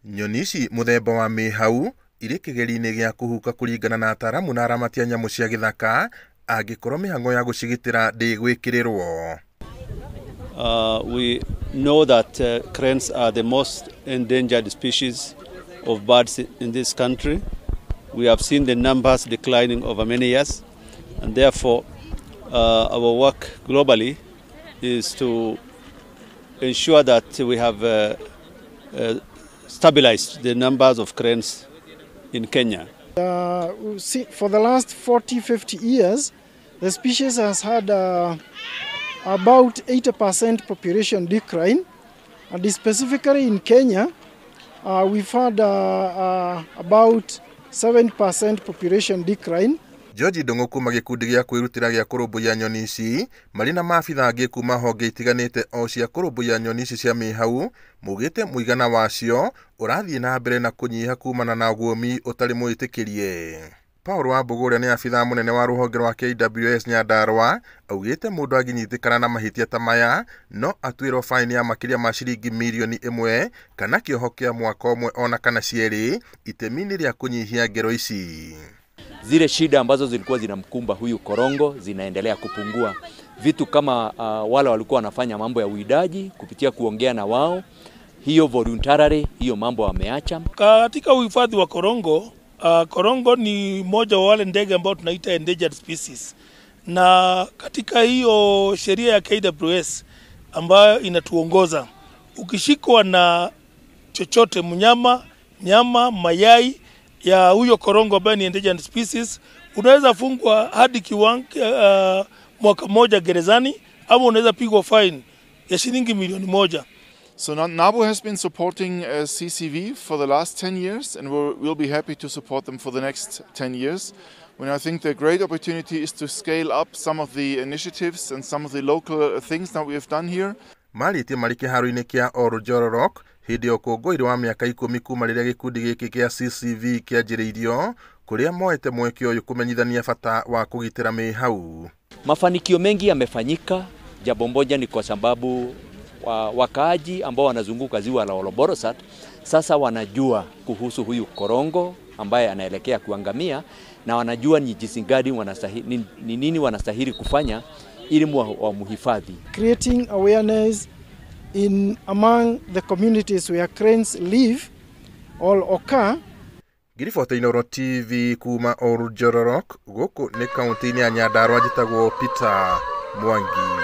Nyoni ici mũthemba wa mĩhau irĩ kĩgeri-inĩ gĩa kũhuka kũringana na ataaramu na aramati a nyamũ cia gĩthaka angĩkorwo mĩhang'o ya gũcigitĩra ndĩgwĩkĩrĩrwo. We know that cranes are the most endangered species of birds in this country. We have seen the numbers declining over many years, and therefore our work globally is to ensure that we have stabilized the numbers of cranes in Kenya. See, for the last 40, 50 years, the species has had about 80% population decline, and specifically in Kenya, we've had about 7% population decline. George Ndung'u kuma gĩkundi gĩa kwĩrutĩra gĩa kũrũmbũiya nyoni ici marĩ na maabitha angĩ kuma honge itiganĩte o cia kũrũmbũiya nyoni ici cia mĩhau maugĩte mũigana wacio ũrathiĩ na mbere na kũnyiha kumana na ũguũmi ũtarĩ mwĩtĩkĩrie. Paul Wambugu ũrĩa nĩ abithaa mũnene wa rũhonge rwa KWS Nyandarua augĩte mũndũ angĩnyitĩkana na mahĩtia ta maya no atuĩrwo faini ya makĩria ma ciringi mirioni 1 kana kĩoho kĩa mwaka ũmwe ona kana cierĩ itemi-inĩ rĩa kũnyihia ngero ici. Zile shida ambazo zilikuwa zinamkumba huyu korongo zinaendelea kupungua. Vitu kama wale walikuwa wanafanya mambo ya uwindaji kupitia kuongea na wao, hiyo voluntarily, hiyo mambo wameacha. Katika uhifadhi wa korongo, korongo ni mmoja wa wale ndege ambao tunaita endangered species, na katika hiyo sheria ya KWS ambayo inatuongoza, ukishikwa na chochote mnyama, nyama, mayai ya huyo korongo ambaye ni endangered species, unaweza fungwa hadi kiwango mwaka mmoja gerezani ama unaweza pigwa fine ya shilingi milioni 1. So NABU has been supporting CCV for the last 10 years, and we'll be happy to support them for the next 10 years. When I think the great opportunity is to scale up some of the initiatives and some of the local things that we have done here. Marĩtie marĩ kĩharo-inĩ kĩa Oljororok hĩndĩ ya ũkũngũĩri wa mĩaka 10 kuma rĩrĩa gĩkundi gĩkĩ kĩa CCV kĩanjĩrĩirio kũrĩa moete mweke ũyũ kũmenyithania bata wa kũgitĩra mĩhau. Mafanikio mengi yamefanyika. Jambo moja ni kwa sababu wakaaji ambao wanazunguka ziwa la Olborosat sasa wanajua kuhusu huyu korongo ambaye anaelekea kuangamia na wanajua ni jinsi gani wanastahili, ni nini wanastahili kufanya ili wamhifadhi. Creating awareness in among the communities where cranes live or occur. Ngiribota Inooro TV kuma Oljororok gũkũ nĩ kaunti-inĩ ya Nyandarua njĩtagwo Peter Mwangi.